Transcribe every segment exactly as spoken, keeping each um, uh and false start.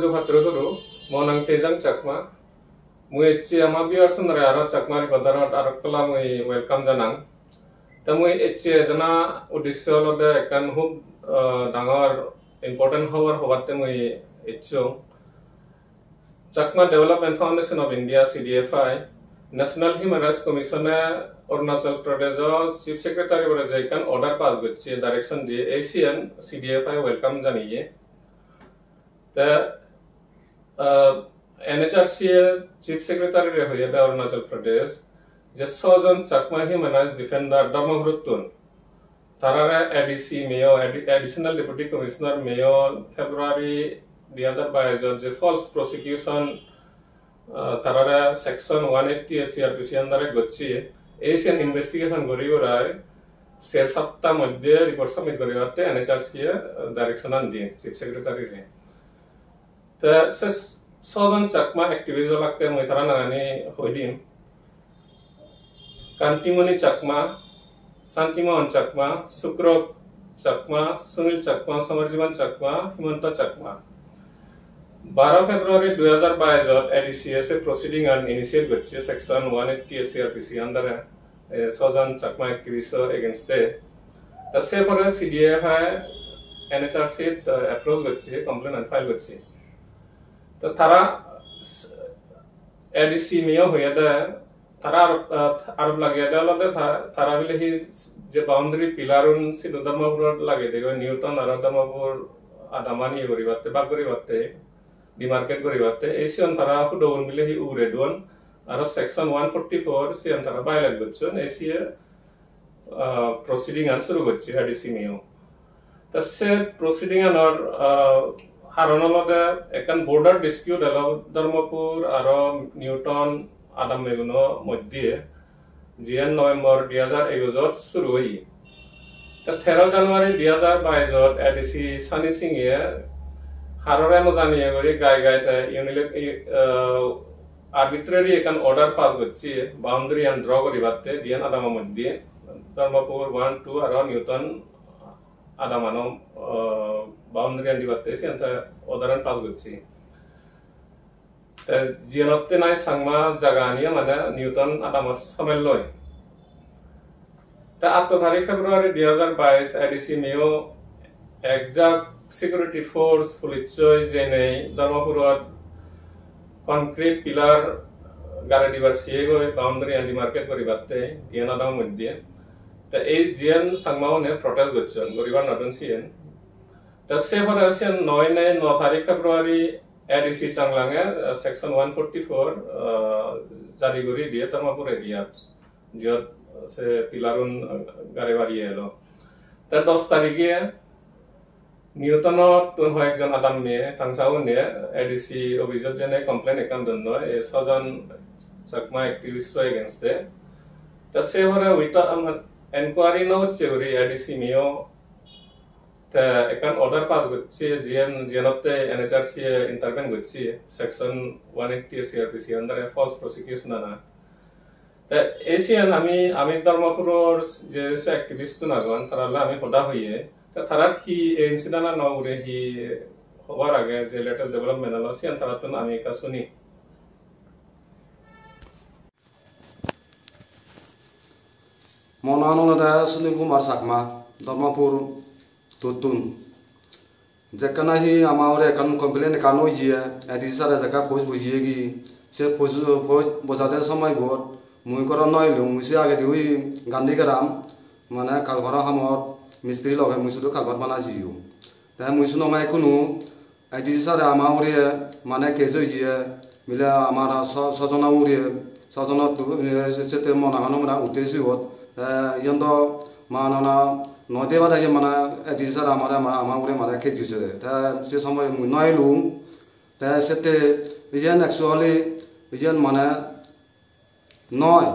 Patro turu, mo nang Tejang Chakma. Mui ecche ama viewers unore aro Chakma Reporter-ot aro ekkola mui welcome janang. Te mui ecche ejana uddesho olode ekkan hub, ah, dangor important hobor hobatte mui ecchong. Chakma Development Foundation of India, C D F I, National Human Rights Commission-e Arunachal Pradesh-or Chief Secretary-bore je ekkan order pass gocche, direction diye, ei siyan C D F I welcome janiye. Te, ah, N H R C-e Chief Secretary-re hoyede Arunachal Pradesh, je sojon Chakma Human Rights Defender Dharmapurottun, tarare A D C Miao, Addi-, Additional Deputy Commissioner Miao February dui hajar bais-ot je false prosecution, ah, tarare Section one eighty-eight C R P C under-e gocche, ei siyan investigation guri gurai ser sapta moddhe report submit guribatte N H R C-e direction-an diye Chief Secretary-re. Te se sojon Chakma activist olakke mui tara nangani hoi dim. Kantimoni Chakma, Santimohan Chakma, Sukrot Chakma, Sunil Chakma, Samarjiban Chakma, Himanta Chakma. Baro February dui hajar bais-ot A D C-e se proceeding-an initiate gocche Section one eighty-eight C R P C under-e, eh, sojon Chakma activist-o against-e. Ta se pore C D F I N H R C-t, eh, approach gocche, complaint-an file gocche. Ta tara s-, A D C Miao hoyede, tara arop, ah, arop lageyede olode ta-, tara bile hi je boundary pillar-un sidu Dharmapurot lageyegoi Newton aro Dharmapur adaman iye guribatte, bhag guribatte, demarcate guribatte, ei siyan tara hudogun bile hi ugure duon, aro Section one forty-four siyan tara violate gocchon, ei siye, ah, proceeding-an suru gocche A D C Miao. Ta se proceeding-anor, ah, haron olode ekkan border dispute elo Dharmapur aro Newton adammeguno moddhe, jiyen November dui hajar ekuj-ot suru oye. Ta tero January dui hajar bais-ot A D C Sunny Singh-e harore no janiye guri gai gai te unile-, i-, ah, arbitrary ekkan order pass gocche boundary-an draw guribatte diyen adamo moddhe, Dharmapur one, two aro Newton adamano, ah, boundary-an dibatte siyan te order-an pass gocche. Te jiyenotte nahi Changma jagani mane Newton adamot somelloi. Te atto tarik February dui hajar bais A D C Miao ek jak security force police-oi jenei Dharmapurot concrete pillar gari dibar siyegoi boundary-an demarcate guribatte diyen adamo moddhe. Te ei jiyen Changma-une protest gocchon, guribar nodon siyen. Te se pore siyen noi nei no tarik February A D C Changlang-e, eh, Section one forty-four, eh, jari guri diye Dharmapur area-t, jiyot se pillar-un, eh, gari bariye elo. Te dos tarige Newton-ottun hoyekjon adamme, tangsa une A D C office-ot jeinei complaint ekkan donnoi, ei sojon Chakma activist-o against-e. Te se pore without, um, enquiry no gocche guri A D C Miao te ekkan order pass gocche, jiyen, jiyenotte N H R C-e intervene gocche, Section one eighty C R P C under-e false prosecution ana. Te ei siyen ami, ami Dharmapuror je se activist-un agon, tarale ami hoda hoye. Te tarar hi ei incident-ano ugure hi hobar age, je latest development elo, siyen tarattun ami ekka suni. Mo nang olode Sunil Kumar Chakma, Dharmapur tottun. Jekkene hi ama hure ekkan complaint ekkan oye, A D C sir-e jekke post bojiyegi, se post, post bojade somoibot mui gorot no elung, mui se agedi oi Gandhi Gram, mane kalgoro hamot mistri loge mui sudu kalgor bana jeyong. Te mui sunonge ekkunu A D C sir-e ama hure mane case oye, bile amar so-, sojono hure, sojono tu-, e, se, sette mo nangano mane utte siyot. Te iyen do manana noi de bade iyen mane A D C sir amare ma-, ama hure mane case dise. Te se somoy mui no elung. Te sette iyen actually iyen mane noi.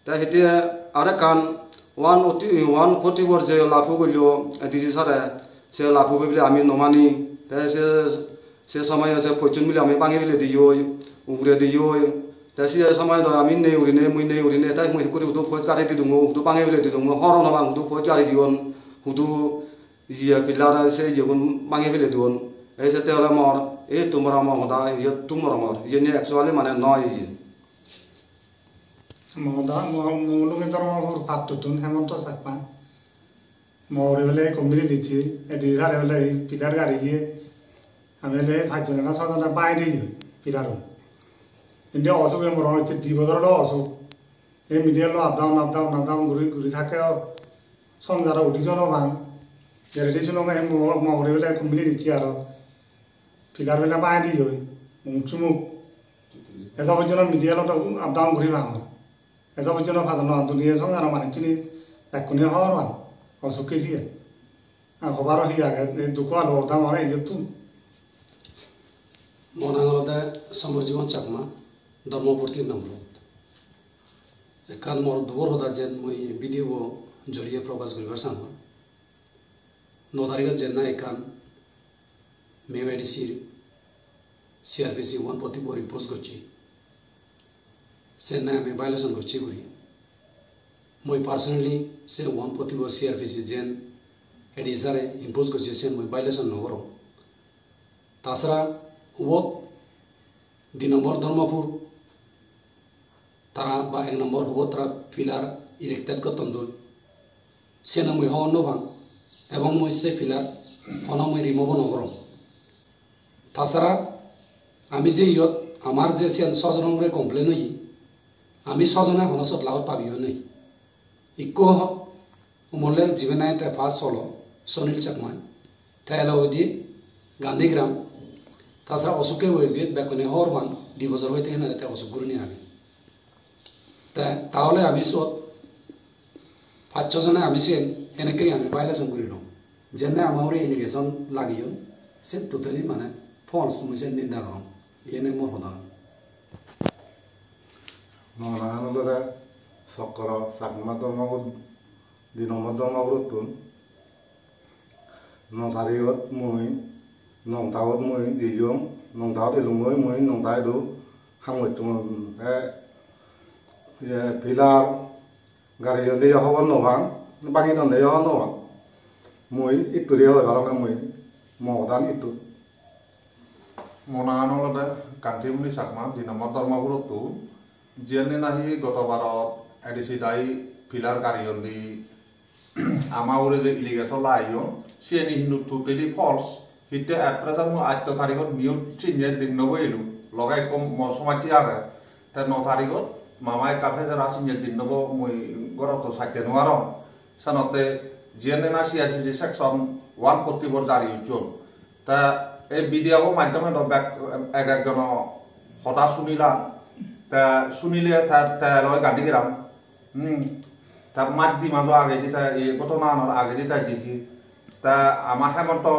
Te hitte arekkan one forty, one forty-four je lapu gorillo D C sir-e, se lapu goi bile ami no mani. Te se, se somoyo se pojjon bile ami bangi bile diyoi, ugure diyoi. Te se somoy do ami nei gurinei, mui nei gurinei, te mui ekkuri hudu poj gari didungo, hudu bangi bile didungo, hobor no pang hudu poj gari diyon, hudu iye pillar se iyegun bangi bile duon. Ei sette ole mor, ei tumor amor hoda, iyot tumor amor, iyeni actually mane noi iye. Mo da-, mo, mo lungi Dharmapur pattuttun Hemonto Chakma. Mo ugure bele complain dicche, edi sare bele pillar gari iye. Ami bele pajjone na sojone bai diye pillar-un. Indi osuge moro hocche di bojor olo osuk. Ei media lo up down, up down, up down guri, guri thakke o. Songjaro udi jono bang. Jeredi suno mo, mo ugure bele complain dicche aro. Pillar bele bai diye oi. Muk sumuk. Ejo pojjonto media lo up down guri bang. Ejo pojjonto padon no duniye song aro manuchchune ekkune hobor pan, osukke siye. Ar hobaro hi age, ei dukko alo hoda mane iyottun. Mo nang olode Somar Jibon Chakma, Dharmapur tin number. Ekkan mor dubor hoda jen mui video bo joriye prokash guribar sangor. No tarigot jenna ekkan Mem A D C-r C R P C one forty-four impose gocche. Sen nahi ami violation gocche guri. Mui personally se one forty-four C R P C jen A D C sir-e impose gocche sen mui violation no gorong. Tasara ubot di nombor Dharmapur tara ba ek nombor hubot tara pillar erected gotton doi. Siyeno mui hobor no pang. Ebong mui se pillar hono mui remove no gorong. Tasara ami je iyot amar je siyan sojon ugure complain oye, ami sojone hono sot lagot pabiyo nei. Ikko ho-, Umolder jibe nahi te first solo, Sonil Chakma. Te elo hoide Gandhigram. Tasara osukke hoye bekkune hobor pan, di bojor hoite hene te osuk gurinei age. Te tahole ami sot pach sojone ami sen henekkeri ami violation gurilong. Jenne ama ugure allegation lageyon, sen totally mane false, mui sen ninda gorong. Iyene mor hoda. Mo nangan olode Chokro Chakma, Dharmapur, di nombor Dharmapurottun. No tarigot mui, Nongtaot mui jeyong, Nongtaot elungoi mui, Nongta idu ham gottongon. Te, iye, pillar gariyon de hobor no pang, bangi don de hobor no pang. Mui itturi hoi parong mui, mo hodan ittu. Mo nangan olode Kantimuni Chakma, di nombor Dharmapurottun, jiyeni nahi goto barot A D C dai pillar gariyon di ama ugure je allegation lageyon, siyeni hintu totally false. Hitte at present mui atto tarigot news sinye din nobo elo, loge ekko mo somajje age. Te no tarigot mama ekka pejara sinye din nobo mui gorot to satte no parong. Senotte jiyeni nahi C R P C section one forty-four jari gocchon. Te ei video bo maddhome do bek ek ekjono hoda sunilang. Te sunile te, te loi Gandhigram. Hmm. Te maj di majo agedi te ei ghotona anor agedi te jiggi. Te ama Hemonto,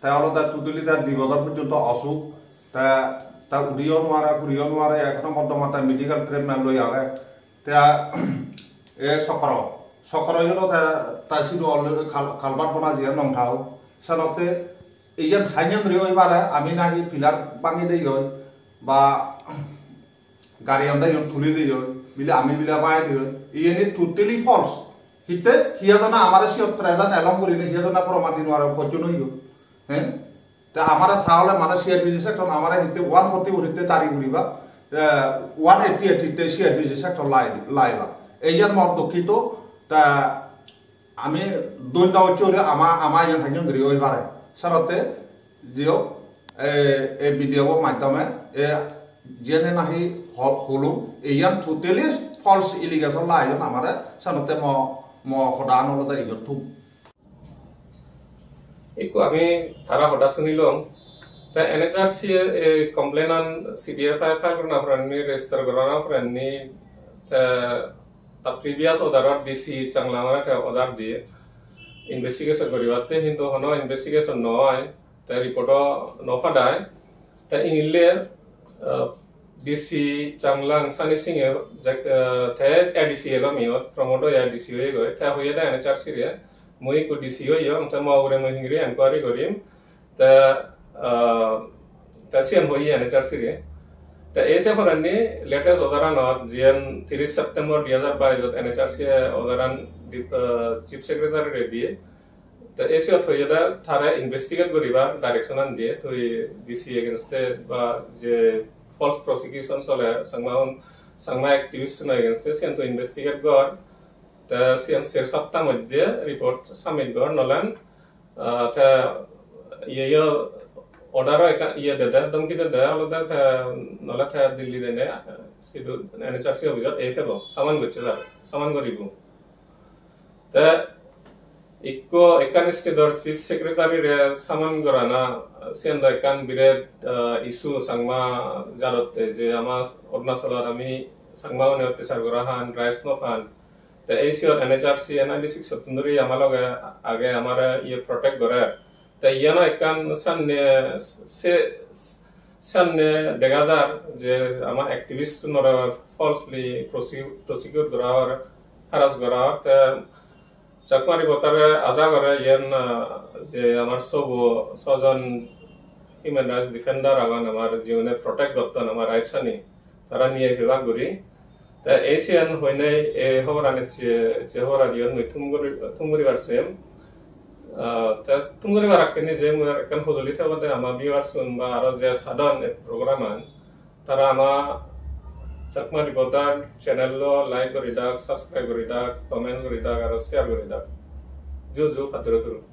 te olode totally te di bojor porjonto osuk. Te, te udiyo nuare, puriyo nuare, ekhono bortoman te medical treatment loi age. Te, e Chokro, Chokro iyot te, te sidu already kal-, culvert bona jiye Nongtao. Senotte iyen hanyon guri oi pare, ami nahi pillar bangi deyoi, ba gariyan de iyon tuli deyoi, bile ami bile bai deyoi. Iyeni totally false. Hitte, hiye jone amare siyot present along gurinei, hiye jone proman di nuare, pojjon oiyo. He? Te amare tahole mane C R P C section amare hitte one forty-four hitte jari guriba, eh, one eighty-eight hitte C R P C section lai, laiba. Eiyan mor dukkito, te ami dhoinno gocchi guri ama, ama iyan hanyon guri oi pare. Senotte jiyok, e, e video bo maddhome, e, jiyeni nahi ho-, holung, eiyan totally false allegation lageyon amare, senotte mo, mo hodan olode iyot thum. Ikko ami tara hoda sunilong. Te N H R C e complaint an C D F I file gorana poreni, register gorana poreni, te ta previous order ot D C Changlang ore te order diye investigation guribatte, hintu hono investigation no oi, te report o no padai. Te ingille, ah, D C Changlang Sunny Singh e, jak-, ah, te A D C elo miyot, promote oye A D C oye goi, te hoye de N H R C re, mui ikko D C oyong, te mo ugure mui hingiri enquiry gorim, te, ah, te siyen hoye N H R C re. Te ese poreni latest order anot, jiyen tiris September dui hajar bais ot N H R C e order an di-, ah, Chief Secretary re diye, Te ei siyot hoyede tare investigate guribar direction an diye, tui D C against e ba je false prosecution soler Changma un, Changma activist un against e, siyan tui investigate gor. Te siyan ser sapta moddhe report submit gor, nolen, ah, te iye yo order o ekkan iye dede, domki dede olode te, nole te Delhi dene, sidu N H R C office ot ei pebo, saman gocche jar, saman goribo. Te ikko ekkan state or chief secretary re saman gorana, siyan do ekkan biret, ah, issue Changma jarotte, je ama Arunachalot ami Changma une ottechar gora han, rights no pan. Te ei siyot N H R C, N I D six ottun duri ama loge age, amare iye protect gore. Te iyano ekkan sanne se, sanne dega jar je ama activist unore falsely prosecu-, prosecute gora or, harass gora or. Te Chakma Reporter e aja gore iyen, ah, je amar sobo sojon human rights defender agon, amar jiune protect gotton amar rights ani, tara niye pebak guri. Te ei siyan hoinei ei hoboran ecche, ecche hoboran iyon mui thum guri, thum guribar sem. Ah, te thum guribar akke nije mui ekkan hojoli thebode ama viewers un ba aro je sadon ei program an, tara ama Chakma Reporter channel lo like guri dak, subscribe guri dak, comments guri dak, aro share guri dak. Ju ju, patturu turu.